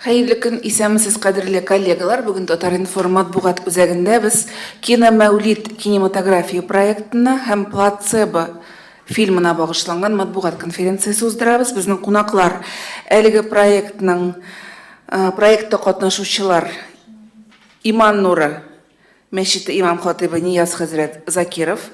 Хәерле көн, исәнмесез, кадерле коллегалар. Бүген Татар-информ матбугат үзәгендә без Киномәүлид кинематография проектына һәм Плацебо фильмына багышланган матбугат конференциясе уздырабыз. Безнең кунаклар әлеге проектның проектта катнашучылар Иман нуры мәчете имам-хатыйбы Нияз хәзрәт Закиров,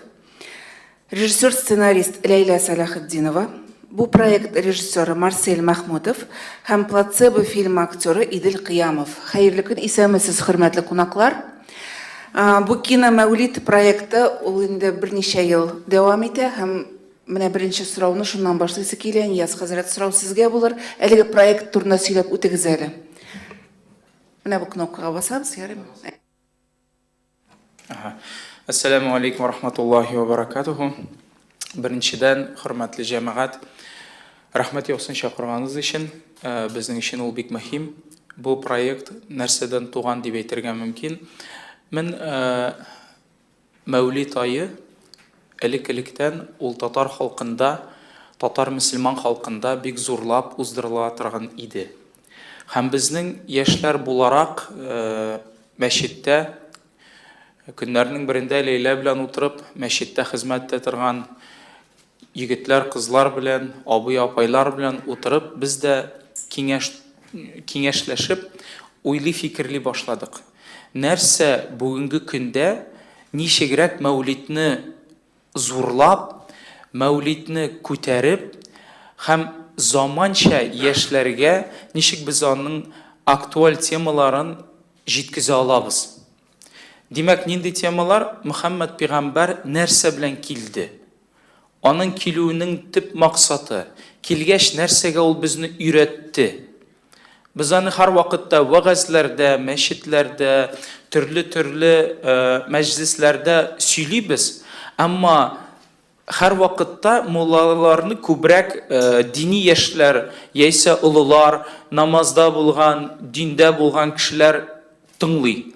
Режиссер-сценарист Ләйлә Сәлахетдинова, бу проект режиссеры Марсель Мәхмүтов һәм Плацебо фильмы актеры Идел Кыямов. Хәерле көн, исәнмесез, хөрмәтле кунаклар. Бу кино-мәүлид проекты ул инде берничә ел дәвам итә һәм менә беренче сорауны шуннан башлыйсы килә. Нияз хәзрәт, сорау сезгә булыр. Әлеге проект турында сөйләп үтегез әле. Менә бу кнопкага басабыз, ярыймы? Әссәләмү алейкум ва рахматуллахи ва баракатуху. Беренчедән, хөрмәтле җәмәгать, рәхмәт яусын чакырганыгыз өчен. Безнең өчен ул бик мөһим. Бу проект нәрсәдән туган дип әйтергә мөмкин. Мен Мәүлид ае элек-электән ул татар халкында, татар мөселман халкында бик зурлап уздырыла торган иде. Һәм безнең яшьләр буларак мәчеттә көннәрнең берендә Ләйлә белән утырып, мәчеттә хезмәт итә торган егетләр, кызлар белән, абый-апайлар белән утырып, без дә киңәш, киңәшләшеп, уйлый-фикерли башладык. Нәрсә бүгенге көндә ничегрәк Мәүлидне зурлап, Мәүлидне күтәреп һәм заманча яшьләргә ничек без аның актуаль темаларын җиткезә алабыз? Димәк, нинди темалар? Мөхәммәд пигамбәр нәрсә белән килде? Аның килүенең төп максаты, килгәч нәрсәгә ул безне өйрәтте? Без аны һәрвакытта вәгазьләрдә, мәчетләрдә, төрле-төрле мәҗлесләрдә сөйлибез, әмма һәрвакытта муллаларны күбрәк дини яшьләр яисә олылар, намазда булган, диндә булган кешеләр тыңлый.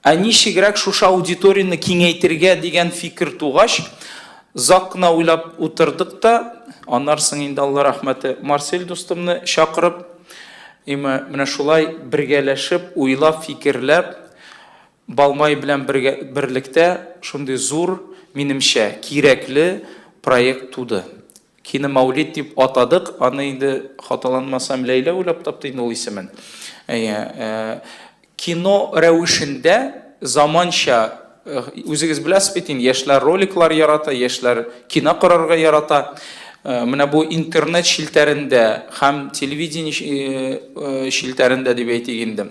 Ә ничегрәк шушы аудиторияне киңәйтергә дигән фикер тугач, озак кына уйлап утырдык та, аннан соң инде Алла рәхмәте, Марсель дустымны чакырып, име, менә шулай бергәләшеп, уйлап, фикерләп, Балмай белән бергә, берлектә шундый зур, минемчә, кирәкле проект туды. Киномәүлид дип атадык, аны инде, хаталанмасам, Ләйлә уйлап тапты инде ул исемен. Әйе, кино рәвешендә заманча, үзегез беләсез бит инде, яшьләр роликлар ярата, яшьләр кино карарга ярата. Менә бу интернет челтәрендә һәм телевидение челтәрендә дип әйтик инде,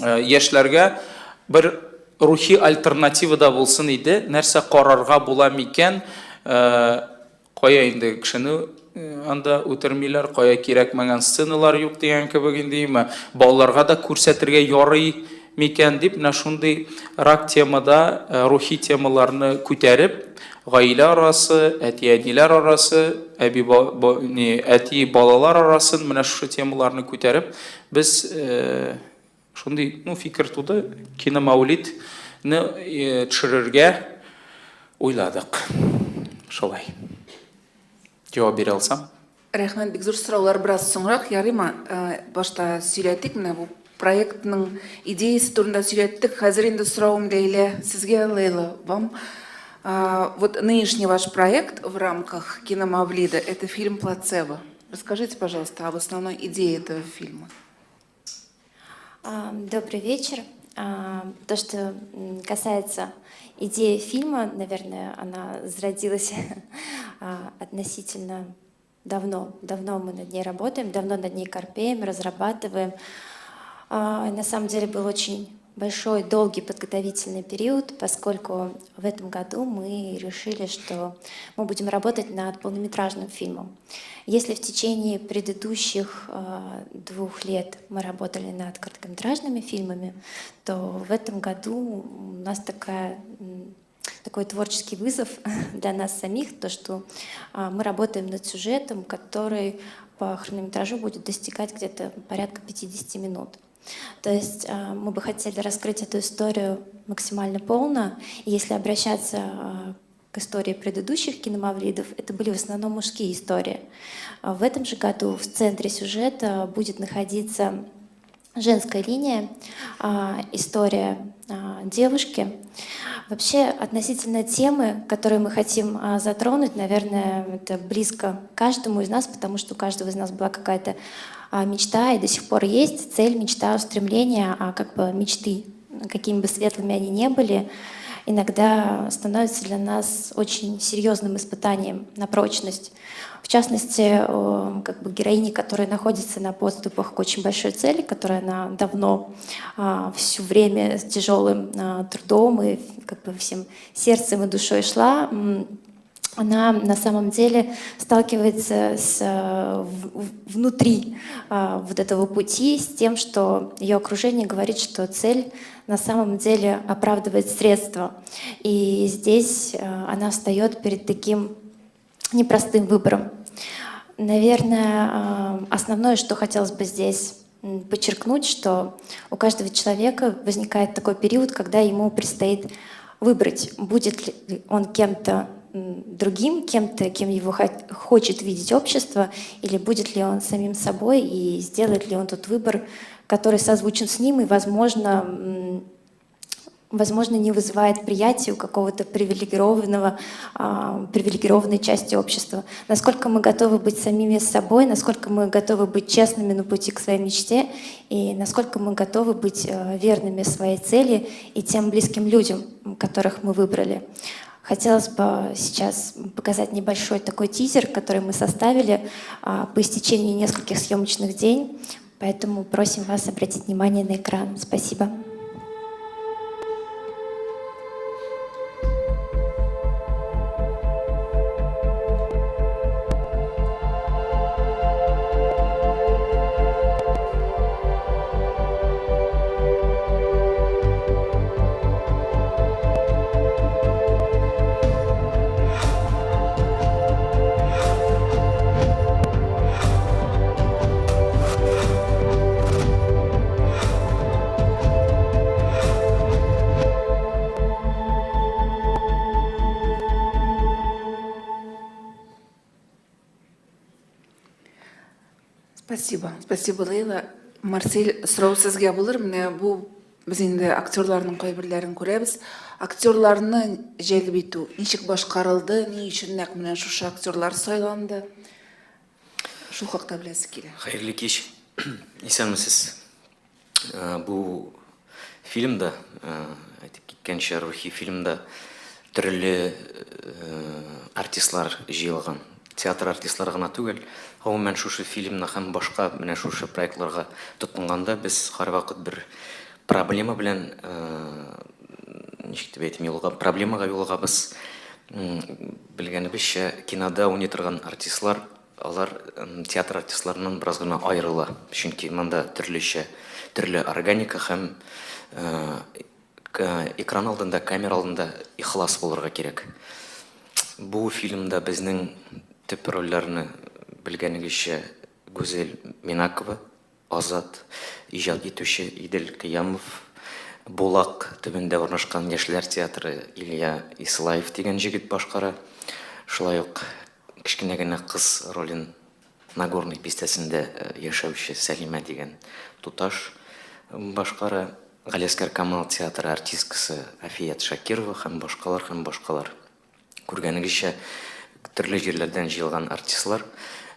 яшьләргә бер рухи альтернатива да булсын иде, нәрсә карарга була микән, Кая инде кешене анда үтермиләр, кая кирәкмәгән сценалар юк дигән кебек инде, име, балаларга да күрсәтергә ярый микән дип, менә шундый рак темада рухи темаларны күтәреп, гаилә арасы, әти-әниләр арасы, әби не, әти балалар арасын менә шушы темаларны күтәреп, без Шундый, ну, фикер туды, киномәүлидне төшерергә уйладык. Шулай. Җавап бирә алсам. Рәхмәт, бик зур сораулар бераз соңрак, ярыймы? Башта сөйләтик, менә бу проектның идеясе турында сөйләттек. Хәзер инде соравым Ләйлә, сезгә, Лейла, вам. Вот нынешний ваш проект в рамках киномавлида – это фильм «Плацебо». Расскажите, пожалуйста, об основной идее этого фильма. Добрый вечер. То, что касается идеи фильма, наверное, она зародилась относительно давно. Давно мы над ней работаем, давно над ней корпеем, разрабатываем. На самом деле был очень большой, долгий подготовительный период, поскольку в этом году мы решили, что мы будем работать над полнометражным фильмом. Если в течение предыдущих 2 лет мы работали над короткометражными фильмами, то в этом году у нас такой творческий вызов для нас самих, то что мы работаем над сюжетом, который по хронометражу будет достигать где-то порядка 50 минут. То есть мы бы хотели раскрыть эту историю максимально полно. И если обращаться к истории предыдущих киномавлидов, это были в основном мужские истории. В этом же году в центре сюжета будет находиться Женская линия, история девушки. Вообще, относительно темы, которую мы хотим затронуть, наверное, это близко каждому из нас, потому что у каждого из нас была какая-то мечта, и до сих пор есть цель, мечта, устремление, а как бы мечты, какими бы светлыми они ни были, иногда становятся для нас очень серьезным испытанием на прочность. В частности, как бы героиня, которая находится на подступах к очень большой цели, которая она давно все время с тяжелым трудом и как бы всем сердцем и душой шла, она на самом деле сталкивается с, внутри вот этого пути с тем, что ее окружение говорит, что цель на самом деле оправдывает средства. И здесь она встает перед таким непростым выбором. Наверное, основное, что хотелось бы здесь подчеркнуть, что у каждого человека возникает такой период, когда ему предстоит выбрать, будет ли он кем-то другим, кем-то, кем его хочет видеть общество, или будет ли он самим собой, и сделает ли он тот выбор, который созвучен с ним и, возможно, не вызывает приятия у какого-то привилегированной части общества. Насколько мы готовы быть самими собой, насколько мы готовы быть честными на пути к своей мечте, и насколько мы готовы быть верными своей цели и тем близким людям, которых мы выбрали. Хотелось бы сейчас показать небольшой такой тизер, который мы составили по истечении нескольких съемочных дней, поэтому просим вас обратить внимание на экран. Спасибо. Спасибо. Спасибо, Лейла. Марсель, сорау сезгә булыр. Менә бу без инде актерларның кайберләрен күрәбез. Актерларны җәлеп итү ничек башкарылды, ни өчен нәкъ менә шушы актерлар сайланды? Шул хакта беләсе килә. Хәерле кич. Исәнмесез. Бу фильмда, әйтеп киткәнчә, рухи фильмда төрле артистлар җыелган. Театр артистлары гына түгел, гомумән шушы фильмны һәм башка менә шушы проектларга тотынганда без һәрвакыт бер проблема белән, ничек дип әйтим, юлыга, проблемага юлыгабыз. Белгәнебезчә, кинода уйный торган артистлар Алар театр артистларыннан бераз гына аерыла, чөнки монда төрлечә, төрле органика һәм экран алдында, камера алдында ихлас булырга кирәк. Бу фильмда безнең төп рольләрне, белгәнегезчә, Гүзәл Минакова, Азат иҗат итүче Идел Кыямов, Булак төбендә урнашкан Яшьләр театры Илья Ислаев дигән җегет башкара. Шулай ук кечкенә генә кыз ролен Нагорный бистәсендә яшәүче Сәлимә дигән туташ башкара. Галиәсгар Камал театры артисткасы Афият Шакирова һәм башкалар һәм башкалар. Күргәнегезчә, төрле җирләрдән җыелган артистлар.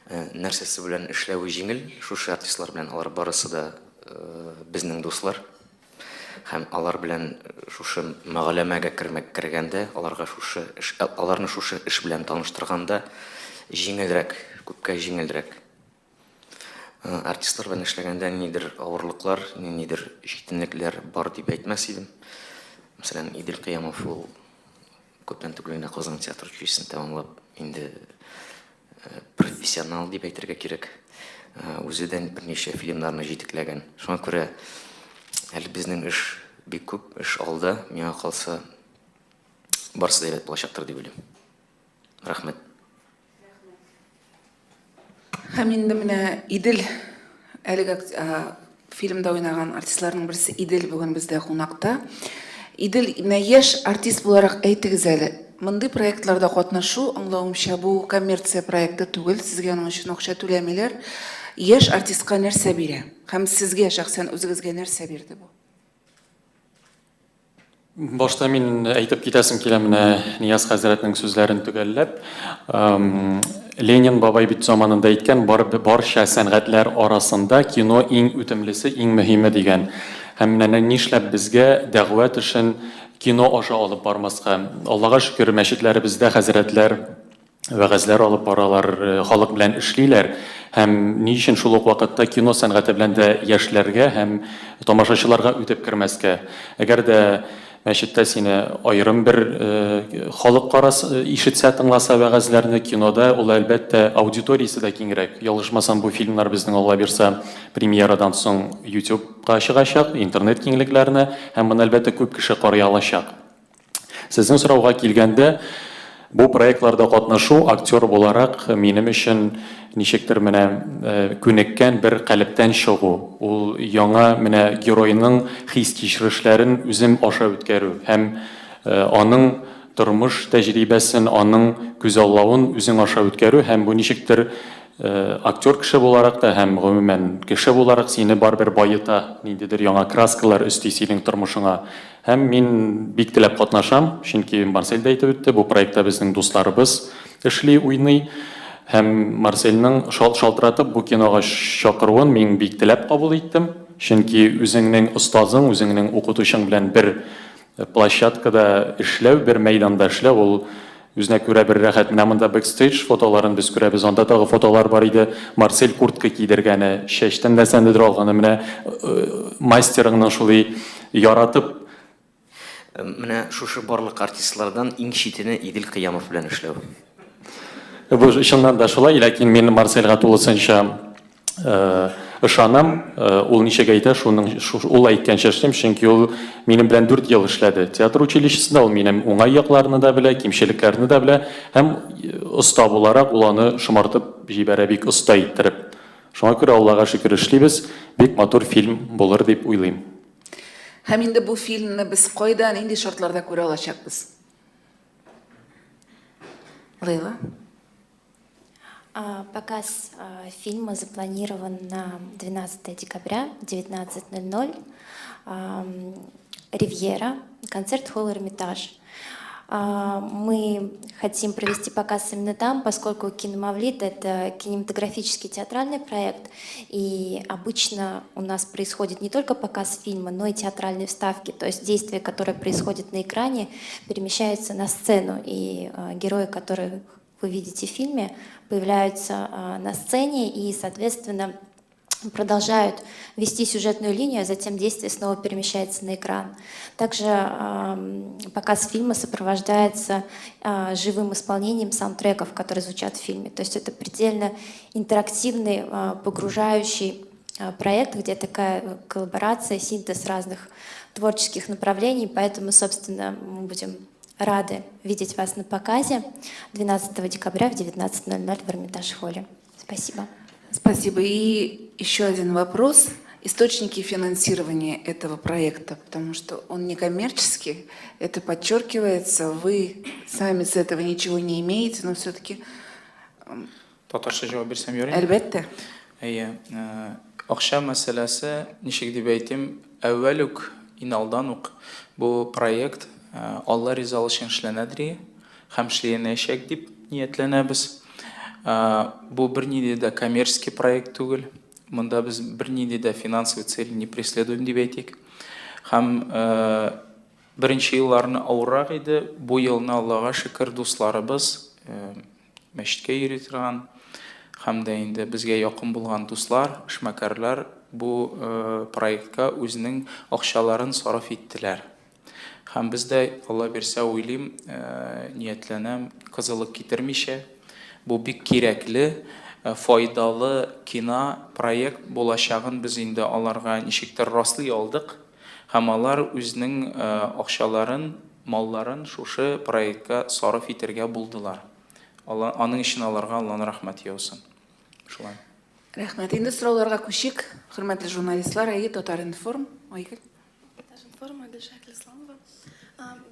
Нәрсәсе белән эшләве җиңел, шушы артистлар белән алар барысы да безнең дуслар. Һәм алар белән шушы мәгаләмәгә кермәк кергәндә, аларга шушы эш, аларны шушы эш белән таныштырганда җиңелрәк, күпкә җиңелрәк. Артистлар белән эшләгәндә ниндидер авырлыклар, ниндидер читенлекләр бар дип әйтмәс идем. Мәсәлән, Идел Кыямов ул күптән түгел генә Казан театр училищесын тәмамлап, инде профессионал дип әйтергә кирәк. Үзе дә берничә фильмнарны җитәкләгән. Шуңа күрә әле безнең эш бик күп, эш алда. Миңа калса, барысы да әйбәт булачактыр дип уйлыйм. Рәхмәт. Һәм инде менә Идел әлеге фильмда уйнаган артистларның берсе Идел бүген бездә кунакта. Идел, менә яшь артист буларак әйтегез әле, мондый проектларда катнашу, аңлавымча, бу коммерция проекты түгел, сезгә аның өчен акча түләмиләр. Яшь артистка нәрсә бирә? Һәм сезгә шәхсән үзегезгә нәрсә бирде бу? Башта мин әйтеп китәсем килә менә Нияз хәзрәтнең сүзләрен төгәлләп. Ленин бабай бит заманында әйткән, бар барча сәнгатьләр арасында кино иң үтемлесе, иң мөһиме дигән. Һәм менә нишләп безгә дәгъват эшен кино аша алып бармаска? Аллага шөкер, мәчетләребездә хәзрәтләр вәгазьләр алып баралар, халык белән эшлиләр. Һәм ни өчен шул ук вакытта кино сәнгате белән дә яшьләргә һәм тамашачыларга үтеп кермәскә? Әгәр дә мәчеттә сине аерым бер халык карас, ишетсә, тыңласа вәгазьләрне, кинода ул, әлбәттә, аудиториясе дә киңрәк. Ялгышмасам, бу фильмнар безнең, Алла бирса, премьерадан соң YouTube-ка чыгачак, интернет киңлекләренә, һәм моны, әлбәттә, күп кеше карый алачак. Сезнең сорауга килгәндә, бу проектларда катнашу актер буларак минем өчен ничектер менә күнеккән бер калептән чыгу, ул яңа менә геройның хис-кичерешләрен үзем аша үткәрү һәм аның тормыш тәҗрибәсен, аның күзаллавын үзең аша үткәрү һәм бу ничектер актер кеше буларак та һәм гомумән кеше буларак сине барыбер баета, ниндидер яңа краскалар өсти синең тормышыңа. Һәм мин бик теләп катнашам, чөнки Марсель дә әйтеп үтте, бу проектта безнең дусларыбыз эшли, уйный. Һәм Марсельның шалтыратып бу кинога чакыруын мин бик теләп кабул иттем, чөнки үзеңнең остазың, үзеңнең укытучың белән бер площадкада эшләү, бер мәйданда эшләү, ул үзенә күрә бер рәхәт. Менә монда бэкстейдж фотоларын без күрәбез, анда тагы фотолар бар иде, Марсель куртка кидергәне, чәчтән нәрсәнедер алганы, менә мастерыңның шулай яратып. Менә шушы барлык артистлардан иң читене Идел Кыямов белән эшләү. Бу чыннан да шулай, ләкин мин Марсельга тулысынча ышанам. Ул ничек әйтә, шуның ул әйткәнчә эшлим, чөнки ул минем белән 4 ел эшләде. Театр училищесында ул минем уңай якларны да белә, кимчелекләрне дә белә һәм оста буларак ул аны шомартып җибәрә бик оста иттереп. Шуңа күрә Аллага шөкер эшлибез, бик матур фильм булыр дип уйлыйм. Һәм инде бу фильмны без кайда, нинди шартларда күрә алачакбыз? Лейла? Показ фильма запланирован на 12 декабря, 19:00. Ривьера, концерт-холл «Эрмитаж». Мы хотим провести показ именно там, поскольку «Киномавлид» — это кинематографический театральный проект, и обычно у нас происходит не только показ фильма, но и театральные вставки, то есть действие, которое происходит на экране, перемещается на сцену, и герои, которых вы видите в фильме, появляются на сцене и, соответственно, продолжают вести сюжетную линию, а затем действие снова перемещается на экран. Также показ фильма сопровождается живым исполнением саундтреков, которые звучат в фильме. То есть это предельно интерактивный, погружающий проект, где такая коллаборация, синтез разных творческих направлений, поэтому, собственно, мы будем рады видеть вас на показе 12 декабря в 19:00 в Эрмитаж-холле. Спасибо. Спасибо. И еще один вопрос. Источники финансирования этого проекта, потому что он не коммерческий, это подчеркивается, вы сами с этого ничего не имеете, но все-таки. Татарча җавап бирсәм ярыймы? Әлбәттә. Әйе, акча мәсьәләсе, ничек дип әйтим, әүвәл үк, иналдан ук бу проект Алла ризалыгы өчен эшләнәдер һәм эшләнәчәк дип ниятләнәбез. Бу бернинди дә коммерческий проект түгел. Монда без бернинди дә финансовый цель не преследуем дип әйтик. Һәм беренче елларны авыррак иде. Бу елны, Аллага шөкер, дусларыбыз, мәчеткә йөри торган һәм дә инде безгә якын булган дуслар, эшмәкәрләр бу проектка үзенең акчаларын сарыф иттеләр. Һәм без дә, Алла бирсә, уйлыйм, ниятләнәм, кызыллык китермичә, бу бик кирәкле, файдалы кино проект булачагын без инде аларга ничектер раслый алдык. Һәм алар үзенең акчаларын, малларын шушы проектка сарыф итергә булдылар. Алла, аның өчен аларга Алланың рәхмәте яусын. Шулай. Рәхмәт. Инде сорауларга күчик. Хөрмәтле журналистлар, әйе, Татар-информ, Айгөл. Татар-информ, Айгөл Шәйхелисламова.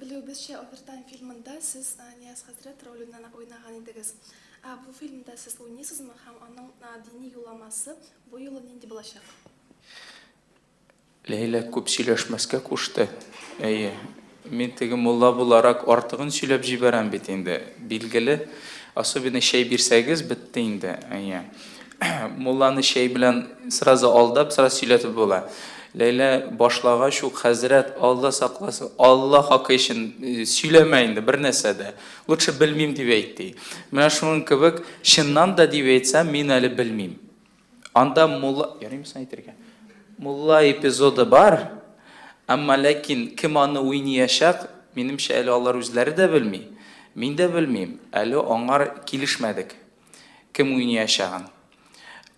Белүебезчә, Овертайм фильмында сез Нияз хәзрәт ролен уйнаган идегез. Бу фильмда сез уйныйсызмы һәм аның дини юлламасы бу юлы нинди булачак? Ләйлә күп сөйләшмәскә кушты. Әйе. Мин теге мулла буларак артыгын сөйләп җибәрәм бит инде. Билгеле, особенно чәй бирсәгез, бетте инде. Әйе. Мулланы чәй белән сразу алдап, сразу сөйләтеп була. Ләйлә башлагач ук, хәзрәт, Алла сакласын, Алла хакы өчен э, сөйләмә инде бер нәрсә дә. Лучше белмим дип әйт ди. Менә шуның кебек, чыннан да дип әйтсәм, мин әле белмим. Анда мулла, ярыймы соң әйтергә? Мулла эпизоды бар, әмма ләкин кем аны уйнаячак, минемчә әле алар үзләре дә белми, мин дә белмим, әле аңар килешмәдек, кем уйнаячагын.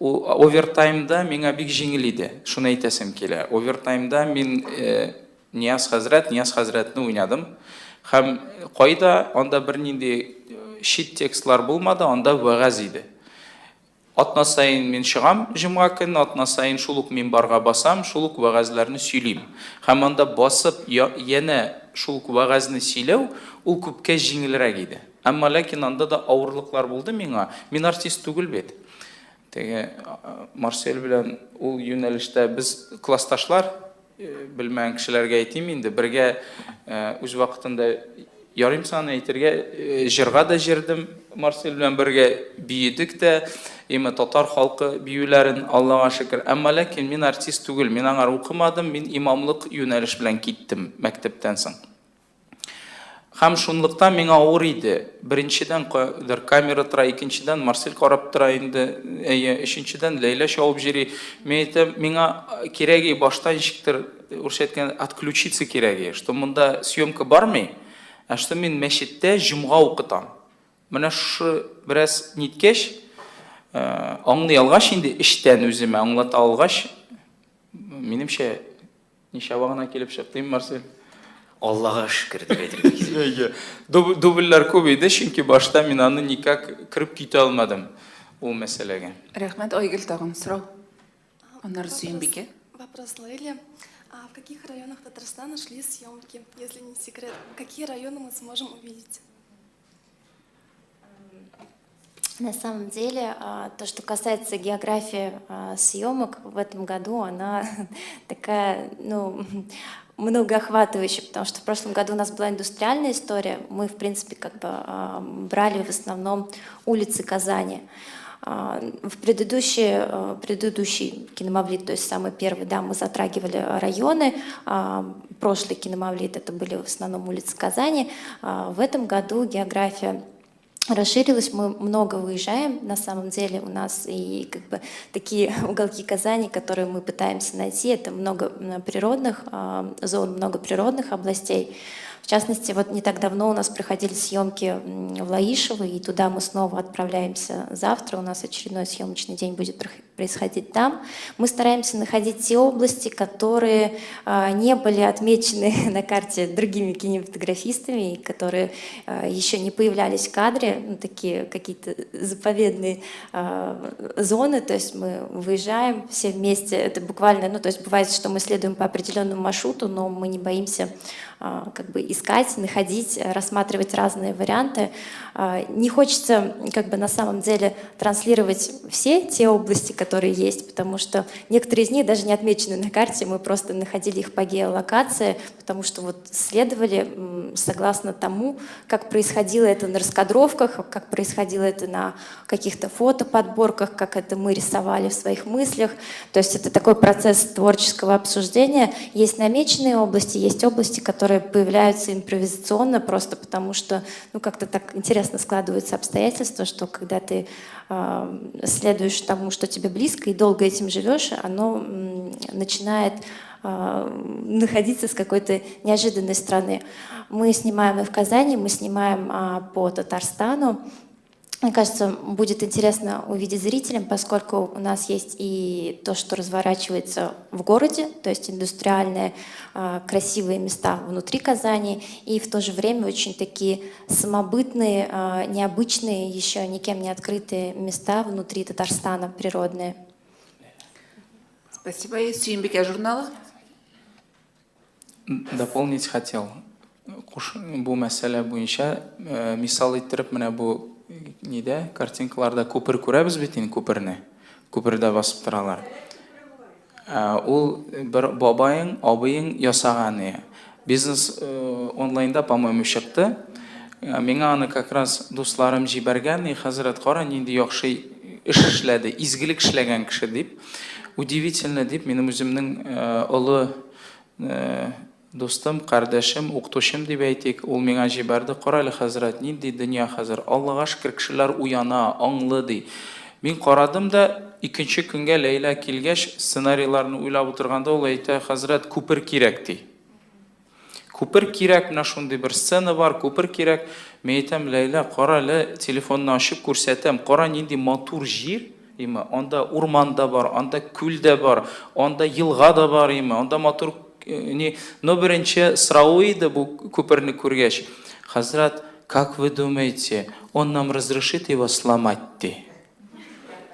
Ул овертаймда миңа бик җиңел иде, шуны әйтәсем килә. Овертаймда мин э, Нияз хәзрәт, Нияз хәзрәтне уйнадым. Һәм кайда анда бернинди э, чит текстлар булмады, анда вәгазь иде. Атна саен мин чыгам җомга көнне, атна саен шул ук минбарга басам, шул ук вәгазьләрне сөйлим. Һәм анда басып янә шул ук вәгазьне сөйләү, ул күпкә җиңелрәк иде. Әмма ләкин анда да авырлыклар булды миңа. Мин артист түгел бит. Теге Марсель белән ул юнәлештә без классташлар, Белмәгән кешеләргә әйтим инде, бергә үз вакытында ярыйм саны әйтергә, җырга да җырдым Марсель белән бергә, биедек тә, именно татар халкы биюләрен, Аллага шөкер. Әмма ләкин мин артист түгел, мин аңар укымадым, мин имамлык юнәлеш белән киттем мәктәптән соң. Һәм шунлыктан миңа авыр иде. Беренчедән, кайдыр камера тора, икенчедән, Марсель карап тора инде, әйе, өченчедән, Ләйлә чабып йөри. Мин әйтәм, миңа кирәги башта ничектер, урысча әйткәндә, отключиться кирәги, что монда съемка бармый, ә что мин мәчеттә җомга укытам. Менә шушы бераз ниткәч, аңлый алгач инде, эчтән үземә аңлата алгач, минемчә, Ничава гына килеп чыкты, Марсель. Аллага шөкер дип әйтергә кирәк. Әйе. Дубльләр күп иде, чөнки башта мин аны никак кереп китә алмадым ул мәсьәләгә. Рәхмәт, Айгөл, тагын сорау. Аннары Сөембикә. Вопрос Лейле. А в каких районах Татарстана шли съемки, если не секрет? Какие районы мы сможем увидеть? На самом деле, то, что касается географии съемок в этом году, она такая, ну, многоохватывающая, потому что в прошлом году у нас была индустриальная история, мы, в принципе, как бы брали в основном улицы Казани. В предыдущий, предыдущий киномавлит, то есть самый первый, да, мы затрагивали районы. Прошлый киномавлит это были в основном улицы Казани. В этом году география расширилась, мы много выезжаем, на самом деле у нас и как бы такие уголки Казани, которые мы пытаемся найти, это много природных зон, много природных областей. В частности, вот не так давно у нас проходили съемки в Лаишево, и туда мы снова отправляемся завтра. У нас очередной съемочный день будет происходить там. Мы стараемся находить те области, которые не были отмечены на карте другими кинематографистами, которые еще не появлялись в кадре, ну, такие какие-то заповедные зоны, то есть мы выезжаем все вместе, это буквально, ну, то есть бывает, что мы следуем по определенному маршруту, но мы не боимся как бы искать, находить, рассматривать разные варианты. Не хочется как бы на самом деле транслировать все те области, которые есть, потому что некоторые из них даже не отмечены на карте, мы просто находили их по геолокации, потому что вот следовали согласно тому, как происходило это на раскадровках, как происходило это на каких-то фотоподборках, как это мы рисовали в своих мыслях. То есть это такой процесс творческого обсуждения. Есть намеченные области, есть области, которые появляются импровизационно, просто потому что, ну, как-то так интересно складываются обстоятельства, что когда ты следуешь тому, что тебе близко, и долго этим живешь, оно начинает находиться с какой-то неожиданной стороны. Мы снимаем и в Казани, мы снимаем по Татарстану. Мне кажется, будет интересно увидеть зрителям, поскольку у нас есть и то, что разворачивается в городе, то есть индустриальные красивые места внутри Казани, и в то же время очень такие самобытные, необычные, еще никем не открытые места внутри Татарстана природные. Спасибо. Сөембикә журналы. Дополнить хотел. Бу мәсьәлә буенча мисал иттереп менә бу нидә, картинкаларда күпер күрәбез бит инде күперне. Күпердә басып торалар. Ул бер бабаең, абыең ясаган. Бизнес онлайнда, по-моему, чыкты. Миңа аны как раз дусларым җибәргән, и хәзрәт, кара, нинди яхшы эш эшләде, изгелек эшләгән кеше дип. Удивительно дип, минем үземнең олы Дустым, кардәшем, укытучым дип әйтик, ул миңа җибәрде, Кара әле, хәзрәт, нинди дөнья хәзер, Аллага шөкер, кешеләр уяна, аңлы, ди. Мин карадым да, икенче көнгә Ләйлә килгәч, сценарийларны уйлап утырганда ул әйтә, Хәзрәт, күпер кирәк, ди. Күпер кирәк, менә шундый бер сцена бар, күпер кирәк. Мин әйтәм, Ләйлә, кара әле, телефонны ачып күрсәтәм, кара, нинди матур җир, Име, анда урман да бар, анда күл дә бар, анда елга да бар, име, анда матур э, ни. Но беренче сорауы иде бу күперне күргәч. Хәзрәт, как вы думаете, он нам разрешит его сломать, ди.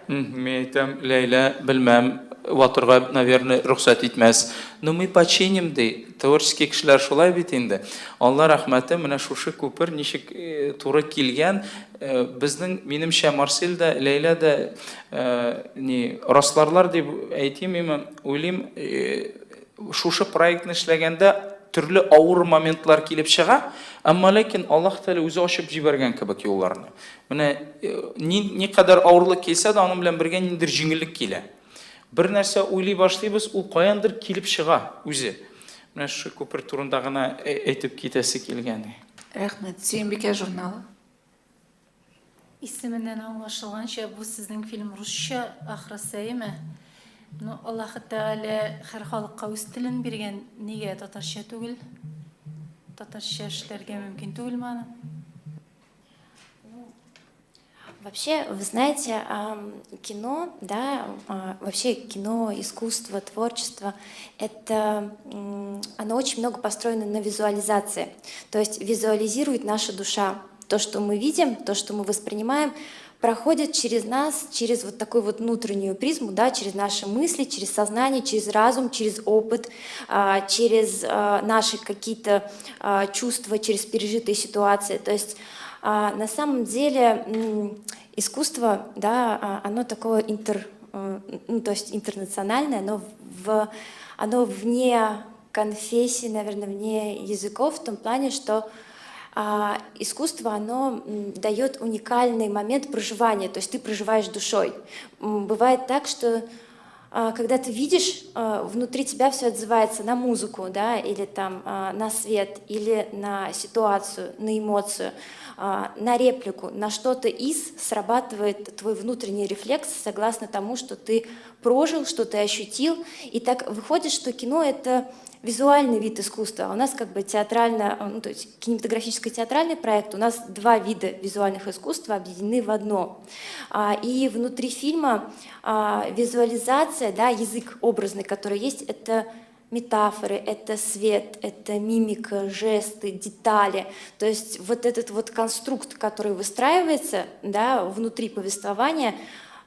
Мин әйтәм, Ләйлә, белмәм, ватырга, наверное, рөхсәт итмәс. Но мы починим, ди. Творческий кешеләр шулай бит инде. Алла рәхмәте, менә шушы күпер ничек э, туры килгән, Безнең, минемчә, Марсель дә, Ләйлә дә ни расларлар дип әйтим, уйлыйм, шушы проектны эшләгәндә төрле авыр моментлар килеп чыга, әмма ләкин Аллаһ Тәгалә үзе ачып җибәргән кебек юлларны. Менә никадәр авырлык килсә дә, аның белән бергә ниндидер җиңеллек килә. Бер нәрсә уйлый башлыйбыз, ул каяндыр килеп чыга үзе. Менә шушы күпер турында гына әйтеп китәсе килгән. Рәхмәт. Сөембикә журналы. Исеменнән аңлашылганча, бу сезнең фильм русча ахрысы, әйеме? Ну, Аллаһы Тәгалә һәр халыкка үз телен биргән, нигә татарча түгел? Татарча эшләргә мөмкин түгелме аны? Вообще, вы знаете, кино, да, вообще кино, искусство, творчество, это, оно очень много построено на визуализации. То есть визуализирует наша душа. То, что мы видим, то, что мы воспринимаем, проходит через нас, через вот такую вот внутреннюю призму, да, через наши мысли, через сознание, через разум, через опыт, через наши какие-то чувства, через пережитые ситуации. То есть на самом деле искусство, да, оно такое ну, то есть интернациональное, но оно вне конфессии, наверное, вне языков, в том плане, что искусство, оно дает уникальный момент проживания, то есть ты проживаешь душой. Бывает так, что когда ты видишь, внутри тебя все отзывается на музыку, да, или там на свет, или на ситуацию, на эмоцию, на реплику, на что-то из срабатывает твой внутренний рефлекс согласно тому, что ты прожил, что ты ощутил. И так выходит, что кино — это визуальный вид искусства. А у нас как бы театрально, ну, то есть кинематографическо-театральный проект, у нас два вида визуальных искусств объединены в одно. И внутри фильма визуализация, да, язык образный, который есть, это метафоры, это свет, это мимика, жесты, детали. То есть вот этот вот конструкт, который выстраивается, да, внутри повествования,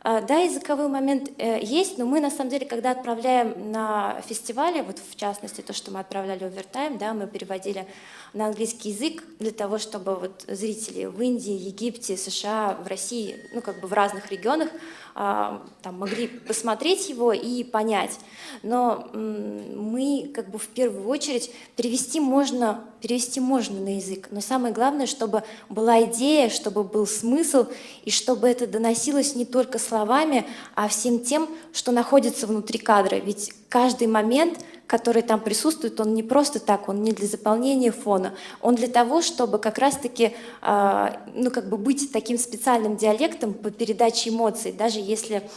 да, языковой момент есть, но мы на самом деле, когда отправляем на фестивале, вот в частности то, что мы отправляли Овертайм, да, мы переводили на английский язык для того, чтобы вот зрители в Индии, Египте, США, в России, ну как бы в разных регионах там могли посмотреть его и понять. Но мы как бы в первую очередь перевести можно на язык, но самое главное, чтобы была идея, чтобы был смысл, и чтобы это доносилось не только словами, а всем тем, что находится внутри кадра. Ведь каждый момент, который там присутствует, он не просто так, он не для заполнения фона, он для того, чтобы как раз-таки, ну, как бы быть таким специальным диалектом по передаче эмоций, даже если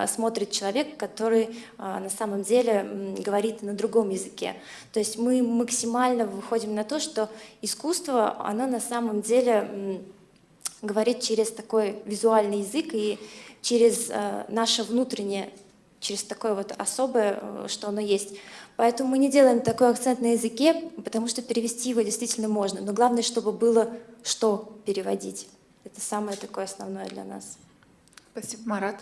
смотрит человек, который на самом деле говорит на другом языке. То есть мы максимально выходим на то, что искусство, оно на самом деле говорит через такой визуальный язык и через наше внутреннее, через такое вот особое, что оно есть. Поэтому мы не делаем такой акцент на языке, потому что перевести его действительно можно. Но главное, чтобы было что переводить. Это самое такое основное для нас. Спасибо, Марат.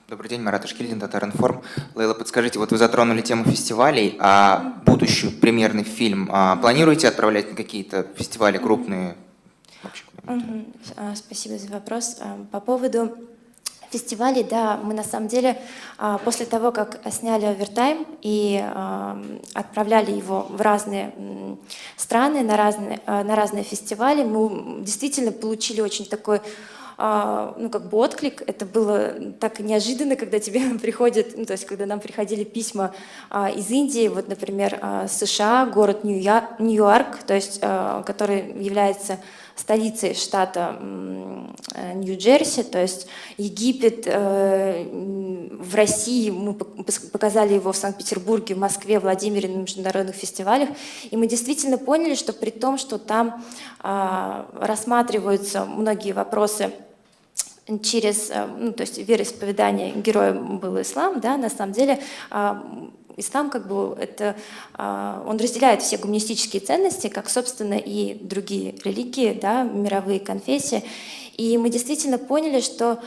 Добрый день, Марат Ашкильдин, Татар-Информ. Лейла, подскажите, вот вы затронули тему фестивалей, а будущий премьерный фильм планируете отправлять на какие-то фестивали крупные? Вообще куда-нибудь? Спасибо за вопрос. По поводу фестивалей, да, мы на самом деле после того, как сняли «Овертайм» и отправляли его в разные страны, на разные фестивали, мы действительно получили очень такой ну, как бы отклик. Это было так неожиданно, когда тебе приходят, ну, то есть когда нам приходили письма из Индии, вот, например, США, город Ньюарк, то есть, который является столицей штата Нью-Джерси, то есть Египет, в России, мы показали его в Санкт-Петербурге, в Москве, Владимире на международных фестивалях, и мы действительно поняли, что при том, что там рассматриваются многие вопросы через, ну, то есть вероисповедание героя был ислам, да, на самом деле ислам как бы это, он разделяет все гуманистические ценности, как, собственно, и другие религии, да, мировые конфессии. И мы действительно поняли, что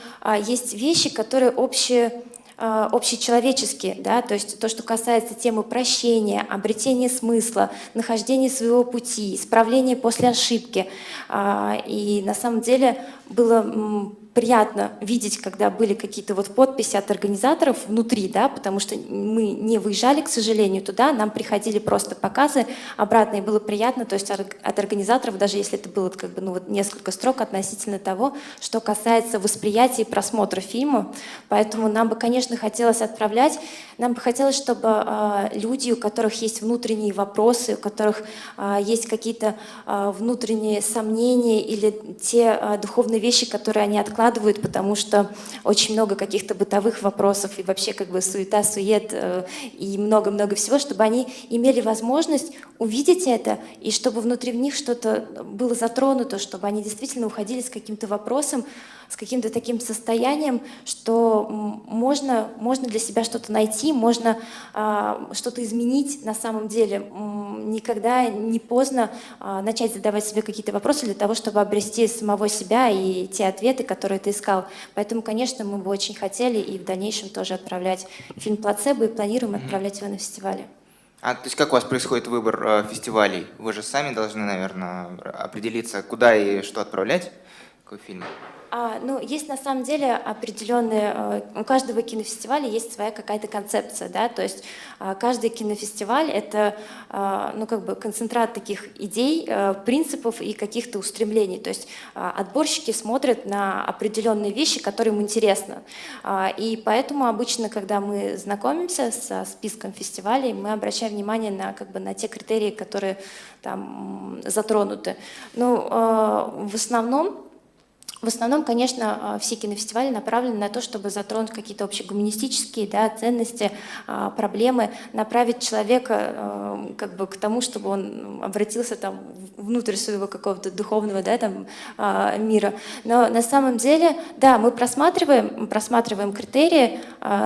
есть вещи, которые общие, общечеловеческие, да, то есть то, что касается темы прощения, обретения смысла, нахождения своего пути, исправления после ошибки. И на самом деле было приятно видеть, когда были какие-то вот подписи от организаторов внутри, да, потому что мы не выезжали, к сожалению, туда, нам приходили просто показы обратно, и было приятно, то есть от организаторов, даже если это было как бы, ну, вот несколько строк относительно того, что касается восприятия и просмотра фильма, поэтому нам бы, конечно, хотелось отправлять, нам бы хотелось, чтобы люди, у которых есть внутренние вопросы, у которых есть какие-то внутренние сомнения или те духовные вещи, которые они откладывают, потому что очень много каких-то бытовых вопросов и вообще как бы суета-сует и много-много всего, чтобы они имели возможность увидеть это и чтобы внутри в них что-то было затронуто, чтобы они действительно уходили с каким-то вопросом, с каким-то таким состоянием, что можно для себя что-то найти, можно что-то изменить на самом деле. Никогда не поздно начать задавать себе какие-то вопросы для того, чтобы обрести самого себя и те ответы, которые ты искал. Поэтому, конечно, мы бы очень хотели и в дальнейшем тоже отправлять фильм «Плацебо» и планируем отправлять его на фестивале. А то есть как у вас происходит выбор фестивалей? Вы же сами должны, наверное, определиться, куда и что отправлять, какой фильм? Ну, есть на самом деле определенные, у каждого кинофестиваля есть своя какая-то концепция, да, то есть каждый кинофестиваль — это, ну, как бы концентрат таких идей, принципов и каких-то устремлений, то есть отборщики смотрят на определенные вещи, которые им интересны, и поэтому обычно, когда мы знакомимся со списком фестивалей, мы обращаем внимание на, как бы, на те критерии, которые там затронуты. Ну, в основном, конечно, все кинофестивали направлены на то, чтобы затронуть какие-то общегуманистические, да, ценности, проблемы, направить человека как бы к тому, чтобы он обратился там внутрь своего какого-то духовного, да, там, мира. Но на самом деле, да, мы просматриваем критерии,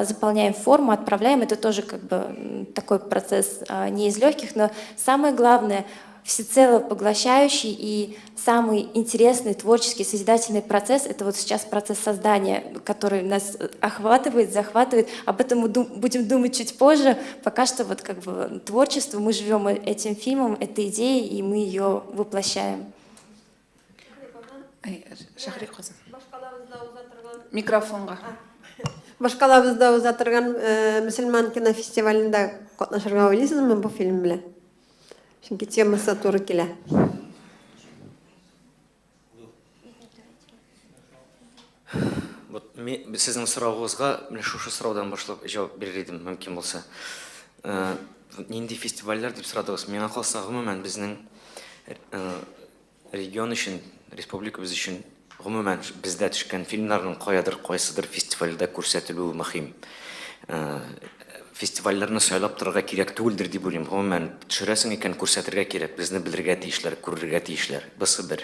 заполняем форму, отправляем. Это тоже как бы такой процесс не из легких, но самое главное — всецело поглощающий и самый интересный творческий, созидательный процесс — это вот сейчас процесс создания, который нас охватывает, захватывает. Об этом мы будем думать чуть позже. Пока что вот как бы творчество, мы живем этим фильмом, этой идеей, и мы ее воплощаем. Микрофонга. Башкалабызда уза торган мөселман кинофестивалендә катнашырга уйлыйсызмы бу фильм белән? Чөнки темасы туры килә. Вот сезнең соравыгызга менә шушы сораудан башлап җавап бирер идем, мөмкин булса. Нинди фестивальләр дип сорадыгыз? Миңа калса, гомумән безнең регион өчен, республикабыз өчен, гомумән бездә төшкән фильмнарның каядыр, кайсыдыр фестивальдә күрсәтелүе мөһим. Фестивальләрне сайлап торырга кирәк түгелдер дип уйлыйм. Гомумән, төшерәсең икән, күрсәтергә кирәк. Безне белергә тиешләр, күрергә тиешләр. Бусы бер.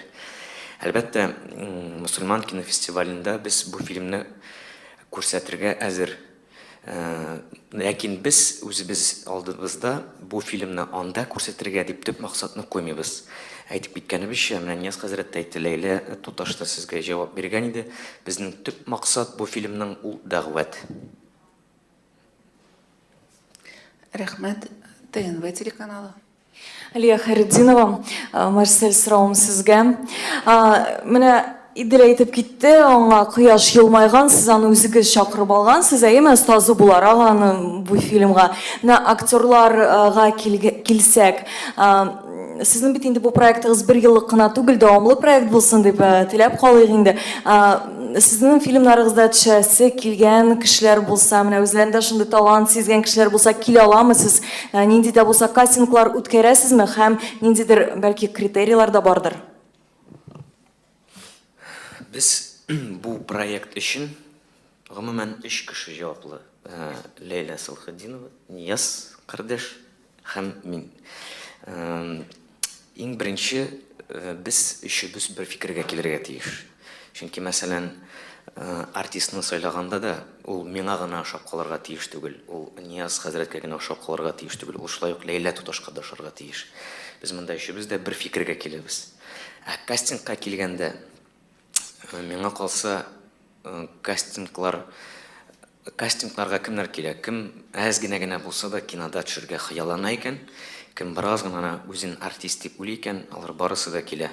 Әлбәттә, мөселман кинофестивалендә без бу фильмны күрсәтергә әзер. Ләкин без үзебез алдыбызда бу фильмны анда күрсәтергә дип төп максатны куймыйбыз. Әйтеп киткәнебезчә, менә Нияз хәзрәт тә әйтте, Ләйлә туташ та сезгә җавап биргән иде. Безнең төп максат бу фильмның ул дәгъват. Рәхмәт, ТНВ телеканалы. Алия Хәйретдинова, Марсель, соравым сезгә. Менә Идел әйтеп китте, аңа кояш елмайган, сез аны үзегез чакырып алгансыз, әйеме, остазы буларак аны бу фильмга. Менә актерларга килсәк, сезнең бит инде бу проектыгыз бер еллык кына түгел, дәвамлы проект булсын дип теләп калыйк инде. Сезнең фильмнарыгызда төшәсе килгән кешеләр булса, менә үзләрендә шундый талант сизгән кешеләр булса, килә аламы сез? Нинди дә булса кастинглар үткәрәсезме һәм ниндидер, бәлки, критерийлар да бардыр? Без бу проект өчен гомумән өч кеше җаваплы. Ләйлә Салхетдинова, Нияз кардәш һәм мин. Иң беренче без өчебез бер фикергә килергә тиеш. Чөнки, мәсәлән, артистны сайлаганда да ул миңа гына ошап калырга тиеш түгел, ул Нияз хәзрәткә генә ошап калырга тиеш түгел, ул шулай ук Ләйлә туташка да ошарга тиеш. Без монда өчебез дә бер фикергә киләбез. Ә кастингка килгәндә, миңа калса, кастинглар кастингларга кемнәр килә? Кем әз генә генә булса да кинода төшергә хыяллана икән, кем бераз гына үзен артист дип уйлый икән, алар барысы да килә.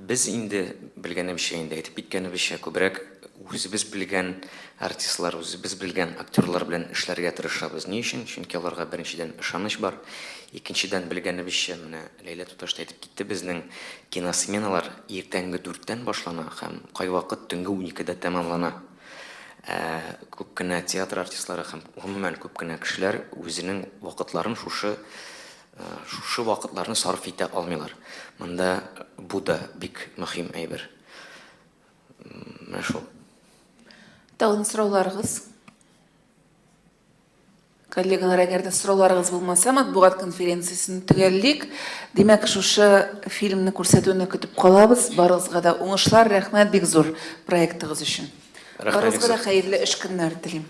Без инде, белгәнемчә, инде әйтеп киткәнебезчә, күбрәк үзебез белгән артистлар, үзебез белгән актерлар белән эшләргә тырышабыз. Ни өчен? Чөнки аларга беренчедән ышаныч бар, икенчедән, белгәнебезчә, менә Ләйлә туташ та әйтеп китте, безнең киносменалар иртәнге дүрттән башлана һәм кайвакыт төнге уникедә тәмамлана. Ә күп кенә театр артистлары һәм гомумән күп кенә кешеләр үзенең вакытларын шушы шушы вакытларны сарыф итә алмыйлар. Монда бу да бик мөһим әйбер. Менә шул. Тагын сорауларыгыз? Коллегалар, әгәр дә сорауларыгыз булмаса, матбугат конференциясен төгәллик. Димәк, шушы фильмны күрсәтүне көтеп калабыз. Барыгызга да уңышлар, рәхмәт бик зур проектыгыз өчен. Барыгызга да хәерле эш көннәре телим.